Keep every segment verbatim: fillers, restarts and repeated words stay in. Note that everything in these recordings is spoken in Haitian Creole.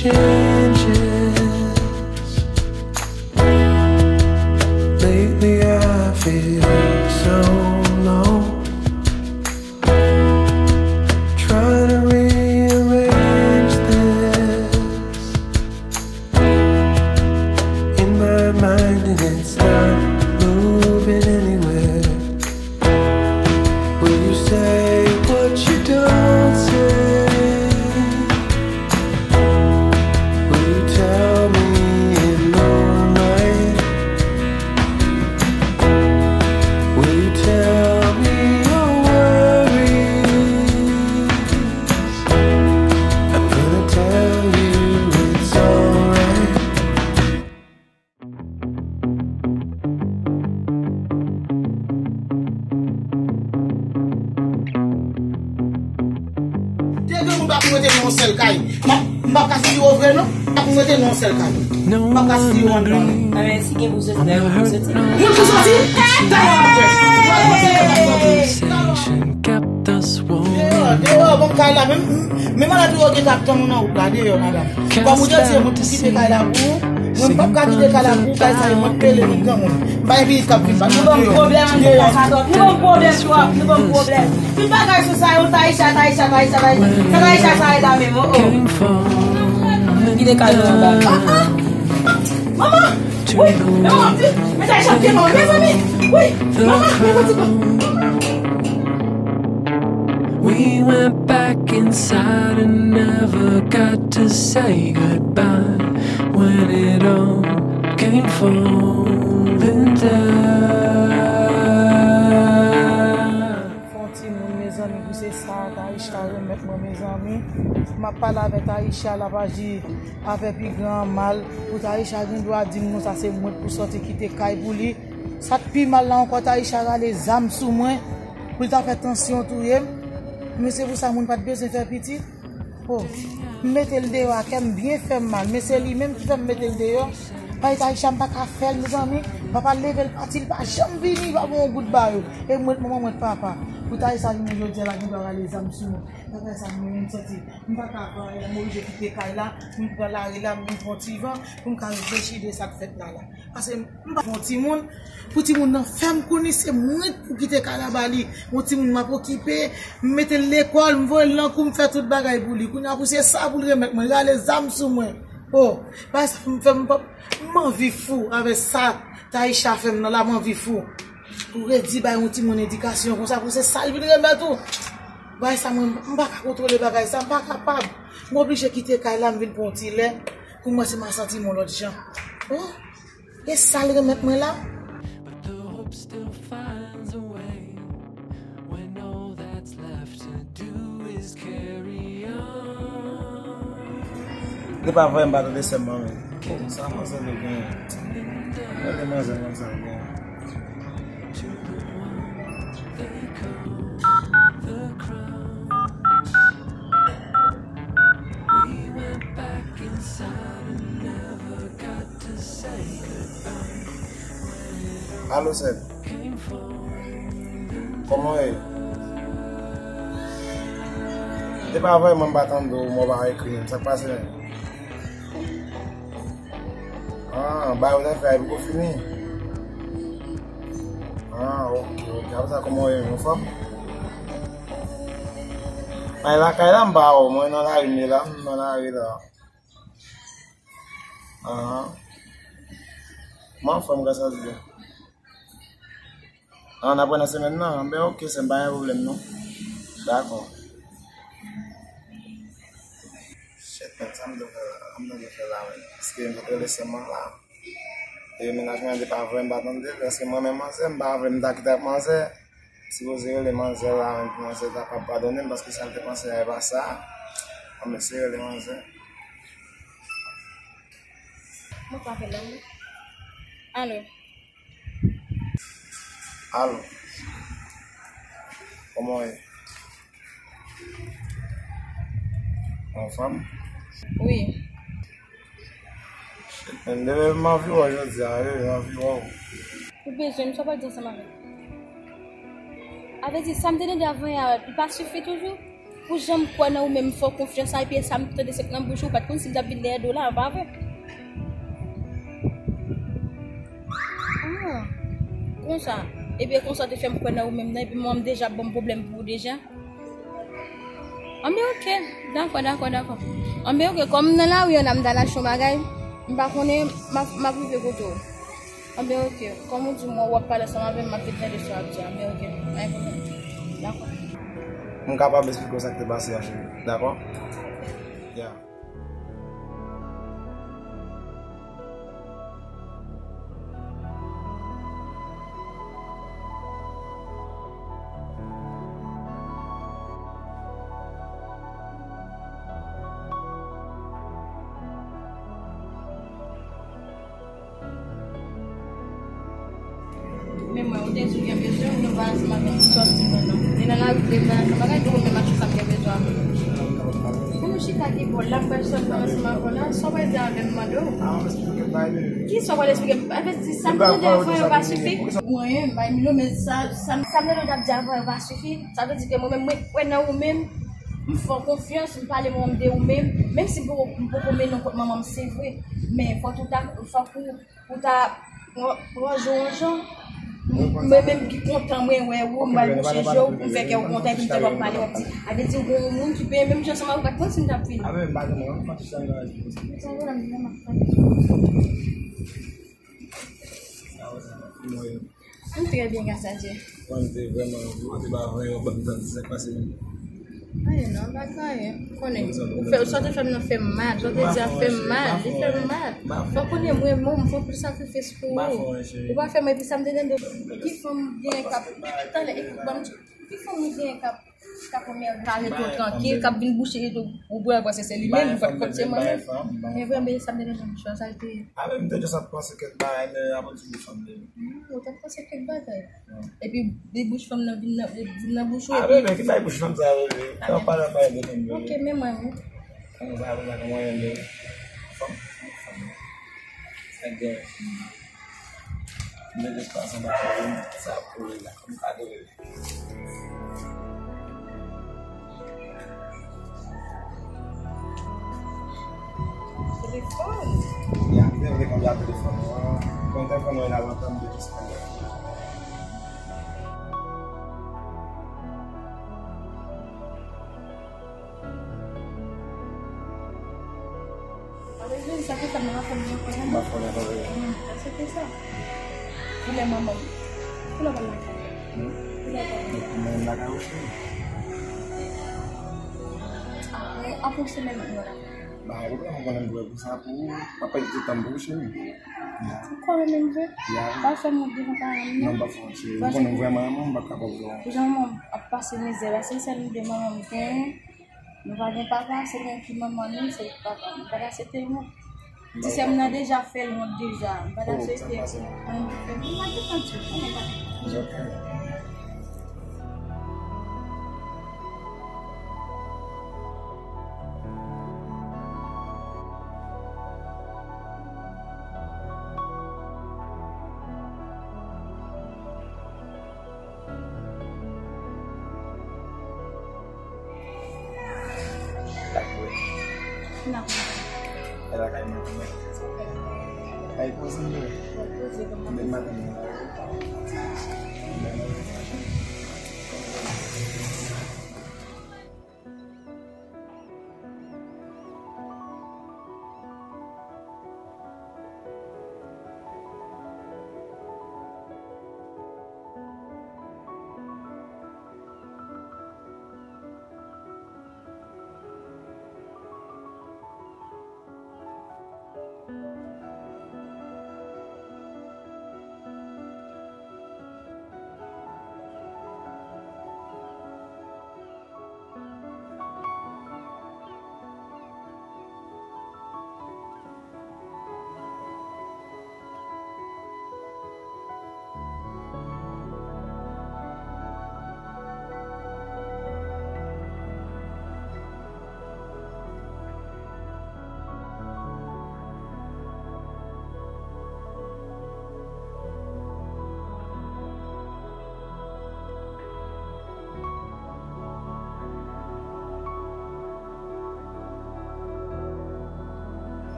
changes. Lately I feel so low. Trying to rearrange this in my mind and it's not moving anywhere. Will you say what you don't say? Will you tell me I'm alright? Will you tell me your worries? I'm gonna tell you it's alright. Te gen moun pa pou rete nan yon sèl kay. M ap, m p ap ka sou yo vre non. M p ap rete nan yon sèl kay. M p ap ka sou yo anndan. Enben, si gen pou soti, dayè pou soti. Moun pou soti? Talè w ap wè. Mwen kote yo ap soti. Talè w ap wè. Deyò, deyò, bon, kay la, menm, menm malad yo gen k ap tann ou nan wout la, deyò, madanm. Kòm ou te di, moun pou kite kay la pou ou. Mwen, m p ap ka kite kay la pou ou, kay sa yo, mwen pele, mwen granmoun. M pa gen pitit k ap vin bat mwen deyò. Nou ban m pwoblèm, nou ban m pwoblèm twòp, nou ban m pwoblèm. Tout bagay sou sa yo, Taïsha, Taïsha, Taïsha, Taïsha. Sa Taïsha sa ye la menm, oh, oh. Kite kay nou anba. Ah, ah. Manman! Wi! Men manman, men Taïsha te mò, mezanmi! Wi! Manman, men manti. We went back inside and never got to say goodbye when it all came falling down. Fè yon timoun, mezanmi, pou se sa Taïsha remèt mwen, mezanmi. M ap pale avè Taïsha, l ap aji avè pi gran mal. Pou Taïsha gen dwa di m konsa se mwen k pou sòti kite kay pou li. Sa k pi mal la ankò, Taïsha rale zam sou mwen pou l ta fè tansyon touye m. Men se pou sa moun pa t bezwen fè pitit. Oh, m mete l deyò a, kè m byen fè m mal. Men se li menm ki fè m mete l deyò. Bay Taïsha, m pa ka fè l, mezanmi. Papa leve l pati, l pa janm vini, pa bon yon goud ba yo. E mwen, manman mwen, papa. Pou Taïsha vini jodi a la, gen dwa rale zam sou mwen. Bagay sa, mwen menm santi m pa ka pran, m oblije kite kay la, m pran lari la, m vin pran ti van pou m ka reflechi de sa k fèt la la. Paske m pa fè yon timoun, pou timoun nan fè m konnen se mwen k pou kite kay la ba li. Yon timoun m ap okipe, m mete l lekòl, m voye l nan kou, m fè tout bagay pou li. Kounye a pou se sa pou l remèt mwen, rale zam sou mwen. Oh, bagay sa fè m, fè m, m anvi fou avè sa Taïsha fè m nan la, m anvi fou. Pou redi bay yon timoun edikasyon konsa, pou se sa l vin remèt ou. Bagay sa mwen, m pa ka kontwole bagay sa, m pa kapab. M oblije kite kay la, m vin pran yon ti lè, pou mwen se m a santi m yon lòt jan. Oh, e sa l remèt mwen la? But the hope still finds a way when all that's left to do is carry on. Li pa vre, m pa tande sè m nan men. Sa manzè yo genyen. Gade manzè konsa yo genyen. Alo, sè. Kòman w ye? Te pa vrèman m pa tande w, mwen pa ekri m. Sa k pase menm? Ah, bagay ou t ap fè a poko fini? Ah, ok, ok. Apre sa, kòman w ye menm, anfòm? Ay, lakay la, m pa wè w. Mwen nan lari m ye la, m nan lari la. Ah. Mwen anfòm, gras a Dye. Ah, n ap wè nan semèn nan. Anben, ok, sè m, pa gen pwoblèm, non. Dakò. Shit, man, sa m dwe fè la? Sa m dwe fè la, man? Paske m te rele sè m nan la. E mennaj mwen an te pa vle m pa tande l, paske mwen menm manzè, m pa vle m ta kite ak manzè. M sipoze rele manzè la, men pou manzè ta pa padone m, paske sa l te panse a, e pa sa. Anben, se rele manzè. Mwen pa fè lòm. Alo. Alo. Kòman w ye? Anfòm? Wi. Shit, man, depi m anvi wè w jodi a, wi, m anvi wè w. Ou bezwen m, sa w pral di ansanm avè m? A vle di, sa m te tande avan yè a, li pa sifi toujou? Ou janm kwè nan ou menm, fè w konfyans, epi sa m tande sèk nan bouch ou, ou pa t konn si m t ap vin dèyè do la, pa vre? Ah, konsa. Ebyen, konsa w te fè m kwè nan ou menm nan, epi mwen m deja ap ban m pwoblèm pou ou deja. Anben, oke. Dakò, dakò, dakò. Anben, oke, kòm m nan lari an, m ta al achte yon bagay, m pa konnen, m ap, m ap rive kote w. Anben, oke. Kòm ou di m w ap pale ansanm avè m, m ap vin tande sa w ap di a. Anben, oke. Pa gen pwoblèm. Dakò. M kapab esplike w sa k te pase a, cheri. Dakò? Yeah. Men mwen, ou te di w gen bezwen, ou vin pale ansanm avè m, sòti nan nan. Li nan lari, li vin pale ansanm avè m, ou menm ak sa m gen bezwen avè w. Pou nou chita ki bò la, m pral sòti pale ansanm avè w la, sa w pral di avè m, mande w. Kisa w pral esplike m? Anfèt, di sa m te tande avan yo pa sifi. Mwen, bay Milo, men sa, sa, sa m tande w t ap di avan yo pa sifi. Sa vle di ke mwen menm, mwen kwè nan ou menm, m fè w konfyans, m pale mwen de ou menm, menm si m poko, m poko mennen w kot manman m, se vre. Men fòk ou ta, fòk ou Ou ta pran, pran je w an jan. Mwen menm ki kontan mwen wè ou, m pral bouche je w, pou m fè kè w kontan, epi m te w ap pale, w ap di, a vle di ou gen yon moun ki penyen menm jan ansanm avè w, ou pa t konn si m t ap vini. A, men m pa gen mwen, m pa t janm gen rezon. Sa vle m menm ap fè. M trè byen, gras a Dye. Mwen, m te vrèman, mwen te ba vrèman ban m tande sa k pase menm. Anyen non, pa gen anyen. Konnen, ou fè, sa w te fè m nan fè m mal, sa w te di a fè m mal, li fè m mal. Fò w konnen mwen, mwen, m fè anpil sakrifis pou ou. Ou pa fè mwen, epi sa m te tande, ki fanm genyen k ap, talè, epi ban m di, ki fanm ou genyen k ap, k ap anmède ou trankil, k ap vin bouche ou bwè, paske se li menm, ou pa t konn se mwen menm. Men vrèman, sa m te tande nan bouch la, sa l te ye. A, men m te just ap panse kèk bagay, men apre m di fanm li. Hmm, ou t ap panse kèk bagay. Epi, de bouch fanm nan vin nan, vin nan bouch ou, a, epi bebe, ki bay bouch fanm sa yo, bebe? Sa w pale, pale de fanm, bebe. Ok, men mwen, wi. Fanm sa yo, sa mwen, bebe. Fanm, fanm. Sa gen. Mwen jis pase anba fanm, sa ap kouri la. M pa de bebe. Telefòn. Ya, m te vle konbyen telefòn mwen. Kontan konn wè la lontan m te jis konn wè. Sa fè sa m nan fè m nan fè m. M pa fè nan fè m. Hmm, sa se te sa. Koulè manman m. Koulè pa lakay. Hmm? Koulè pa lakay. Mwen lakay ou cheri. Apre, apre yon semèn, mwen lakay. Ba, ou konnen m konnen m dwe pou sa pou ou. M ap pèdi tout tan m pou ou, cheri. Ya. Ou konnen menm vre? Ya. Pa fè m wont devan paran m, non. Non, m pa fè w wont, cheri. Ou konnen m vrèman renmen w, m p ap kapab wont. Jan manman m ap pase mizè la, se sèl de manman m genyen. Nou pa gen papa, se mwen ki manman nou, se papa nou. M pa t aksepte non. Ti sè m nan deja fè l wont deja. M pa t aksepte. Mwen menm ki fè l. M pa gen tan di w, konnen pa. N ap. E lakay mwen kounya. Kay poze m vre. Kay poze kounya. Demen maten mwen la.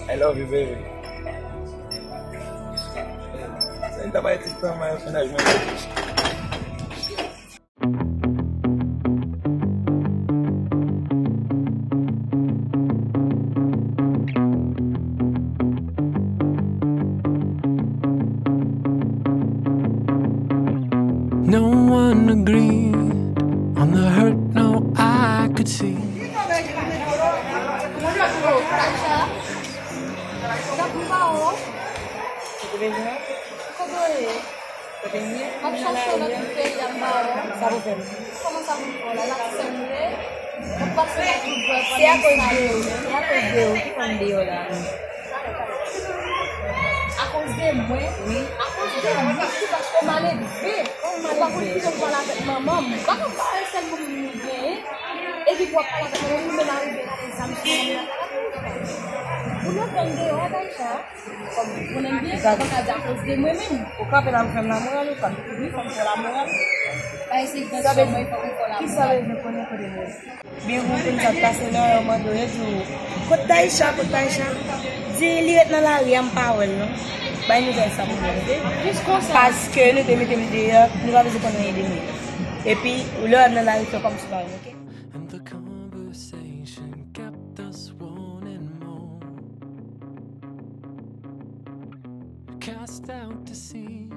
I love you, baby. Sa li ta bay ti tan mennaj mwen. No one agreed on the hurt no eye could see. Kote w ye? Kote m ye? M ap chache w nan tout peyi a, m pa wè w. Sa pou fè m? Kòman sa pou m fè w la? L ap sanble. M ap pase nan tout bò. Se akoz de ou, se akoz de ou ki fè m deyò la. Akoz de mwen? Wi. Akoz de mwen, se paske w mal elve. Ou pa konn kijan pou pale avèk manman m. M pa konn pa yon sèl moun nou genyen. Epi pou w ap pale avèk manman m, ou menm arive gade zam sou manman m nan. Ou nan gang deyò a, Taïcha. Ou konnen m byen, ou pa ka di akoz de mwen menm. Ou kanpe la pou fè m lamoral, ou kanpe pou fè m fè lamoral. Pa eseye gran sè mwen, fòk ou fè lamoral. Kisa w bezwen konnen kote mwen? Byen konprann sa k pase nan yo mande w, yo di w, "Kot Taïcha, kot Taïcha?" Di li ret nan lari a, m pa wè l non. Bay nouvèl sa pou mwen, oke? Jis konsa. Paske nou te mete m deyò, nou pa bezwen konn anyen de mwen. Epi, lè w nan lari, fè kòmsi w pa wè m, oke? And the conversation kept us wanting more. Cast out to sea,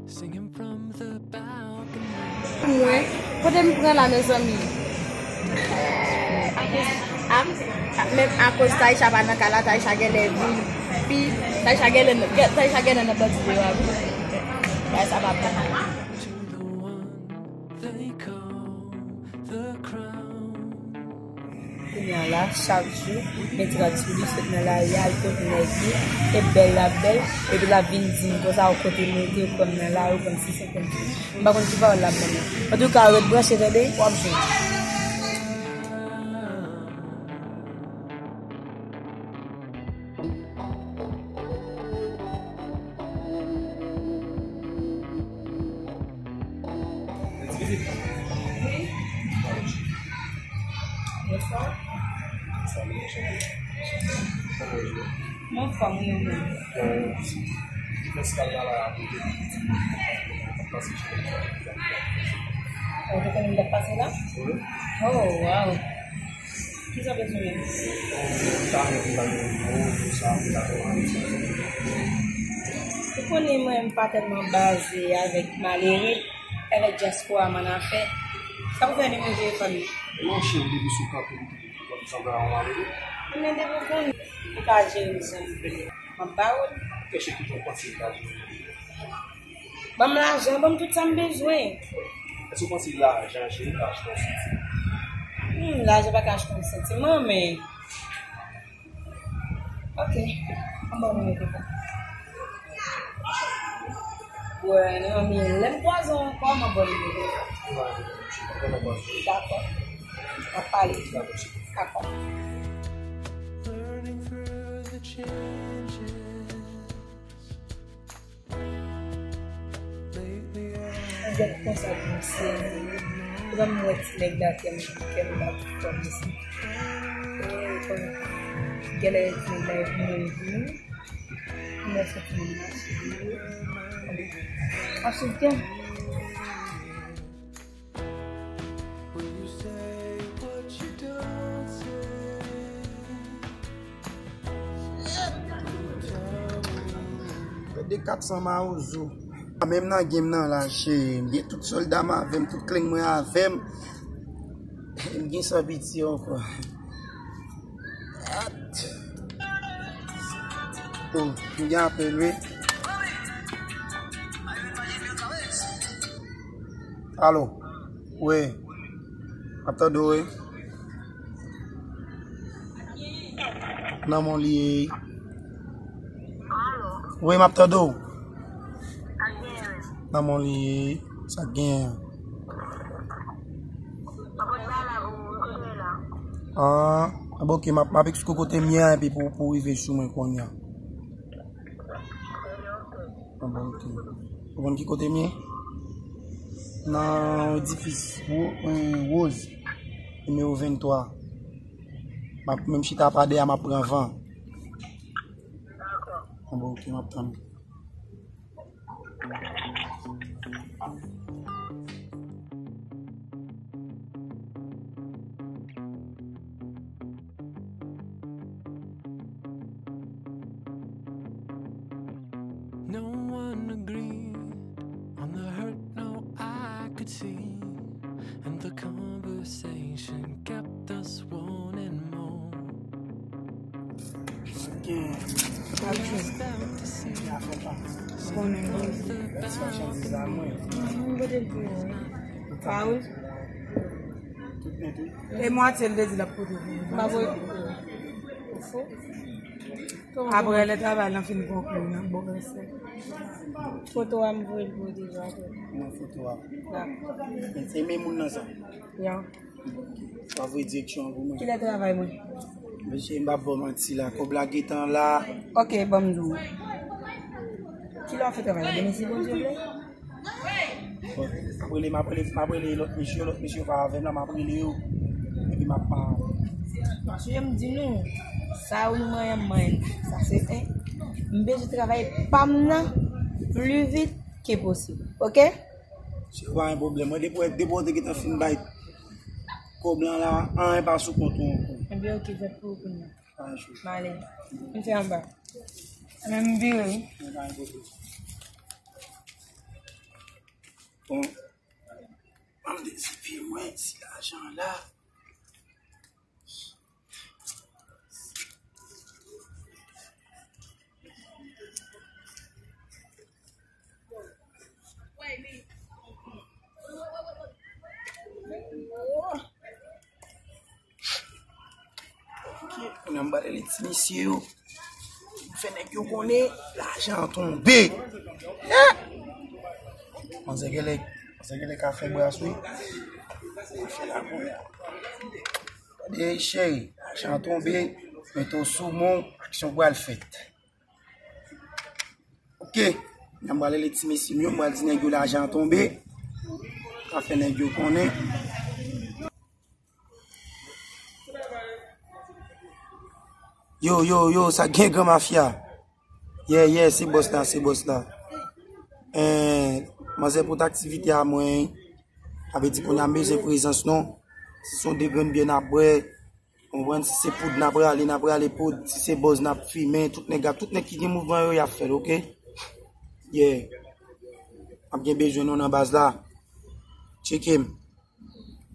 singing from the balcony. Mwen, kote m pran la, mezanmi? Am, menm akoz Taïcha pa nan kay la, Taïcha genlè vin. Pi, Taïcha genlè, Taïcha genlè nan bandi deyò a, wi. Bagay sa pa bon. To the one they call the crown. Kounye a la, chak jou, men ti rad sou li, sot nan lari a, al kot nèg li, e bèl l ap bèl, epi l ap vin di m konsa, ou kote m rete, ou pran m nan lari, ou pran m si senkant jou. M pa konn ki pawòl l ap ban mwen. Antouka, ret branche, tande, w ap jwenn. Bonswa. Mwen anfòm, wi, ou menm? Ou te konnen m t ap pase la? Oh, wow. Kisa w bezwen menm? Ou konnen mwen, m pa tèlman baze avèk malere, avèk dyaspora m annafè. Sa pou fè nimewo telefòn ou? Non, cheri, depi sou kanpe, li toujou konn sanble a yon malere. Men depi w konn ou ka jere m jan w vle, m ap ba ou l. Kèchè ki jan w panse l ka jere m? Ban m lajan, ban m tout sa m bezwen. Èske w panse lajan, cheri, ka achte yon senti? Hmm, lajan pa ka achte yon senti, manmi. Ok. An bon, mwen mete pa. Wè, non, men lè m kwaze w ankò, m ap ba w nimewo telefòn. Dakò. N ap pale. Dakò. Gèt konsa pou m serye. Ou pa m wè ti nèg la kè m, kè m bat fò m sa. Genlè ti nèg la vin vini. M wè se ti moun mache. Mache byen. Pèdi kat san mawozo. Menm nan game nan la, cheri. M gen tout sòlda m avè m, tout klenk mwen avè m. M gen san piti ankò. At. Oh, m gen apèl, wi. Alo. Wi. M ap tande w, wi. Nan men w li ye. Wi, m ap tande w. Nan men w li ye. Sa k genyen? Ah, bon, ok, m ap, m ap eksplike kote m ye a, epi pou, pou w rive sou mwen kounye a. Ah, bon, ok. Ou konn ki kote m ye? Nan edifis Wo-, eh, Rose, nimewo venntwa. M ap menm chita pa dèyè, m ap pran van. Bon, ok, m ap tann. No one agreed on the hurt, no, I could see, and the conversation kept us wanting more. Konnen. Mwen pote l pou ou. Pa ou? E mwatye l te di l ap pote pou ou. M ap voye pou ou. Apre lè travay lan fin konkli, nan bon mesye. Foto a m voye l pou ou deja. Nan foto a. Ya. Se menm moun nan sa. Ya. W ap voye direksyon an pou mwen. Kilè travay mwen? Mesye, m p ap ba w manti la. Kòb la gentan la. Ok, ban m di w. Kilè w ap fè travay la? Demen si Bondye vle? Bon, m ap rele, m ap rele, m ap rele lòt mesye, lòt mesye yo pa avè m la, m ap rele yo. Epi m ap pa. Paske m di nou, sa ou nou manyen, m manyen. Sa se en. M bezwen travay pa m nan pli vit ke posib. Ok? Se pa yon pwoblèm. Mwen, depi, depi w te gentan fin bay kòb lan la, anyen pa sou kont ou ankò. Ebyen, ok, fèt pou ou kounye a. Pa yon chou. M ale. M fè anba. Men m vire wi. Se pa yon pwoblèm. Bon. Ban m dezipye mwen ti lajan la. Ok, kounye a m pral rele ti mesye yo. M fè nèg yo konnen lajan an tonbe. Eh! Manzè genlè, manzè genlè ka fè bras wi. Sa fè la kounye a. Gade cheri, lajan an tonbe. Mete w sou men w, aksyon pral fèt. Ok, kounye a m pral rele ti mesye m yo, m pral di nèg yo lajan an tonbe. Ka fè nèg yo konnen. Yo, yo, yo, sa gen, Gran Mafya? Yeah, yeah, se bòs la, se bòs la. Eh, manzè pot aktivite a mwen. Sa vle di kounye a m bezwen prezans nou. Si se yon de grenn byè n ap bwè, konprann, si se poud n ap rale, n ap rale poud. Si se bòz n ap fimen, tout nèg ap, tout nèg ki gen mouvman yo, y ap fè l, ok? Yeah. M ap gen bezwen nou nan baz la. Tcheke m.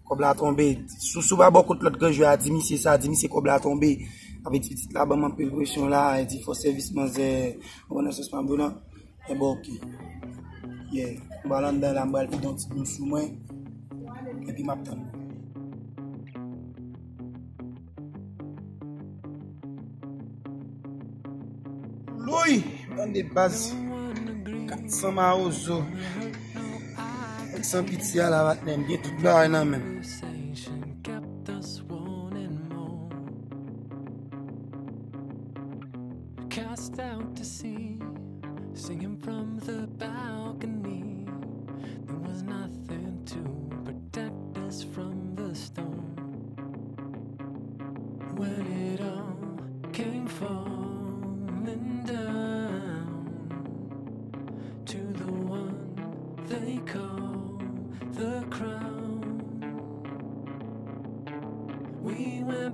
Kòb la tonbe. Si w, si w pa bò kot lòt grenn jwè a, di misye sa, di misye kòb la tonbe. Avè ti pitit la ban m anpil presyon la, di fò sèvis manzè, ou konn nan sans pa m vle lan. Enben, ok. Yeah. M pral anndan la, m pral vide yon ti boul sou mwen. Epi m ap tann nou. Louy! Tande baz. Kat san mawozo. San piti a la patnè, m gen tout bagay nan men m. Cast out to sea, singing from the balcony. There was nothing to protect us from the storm. When it all came falling down to the one they call the crown, we went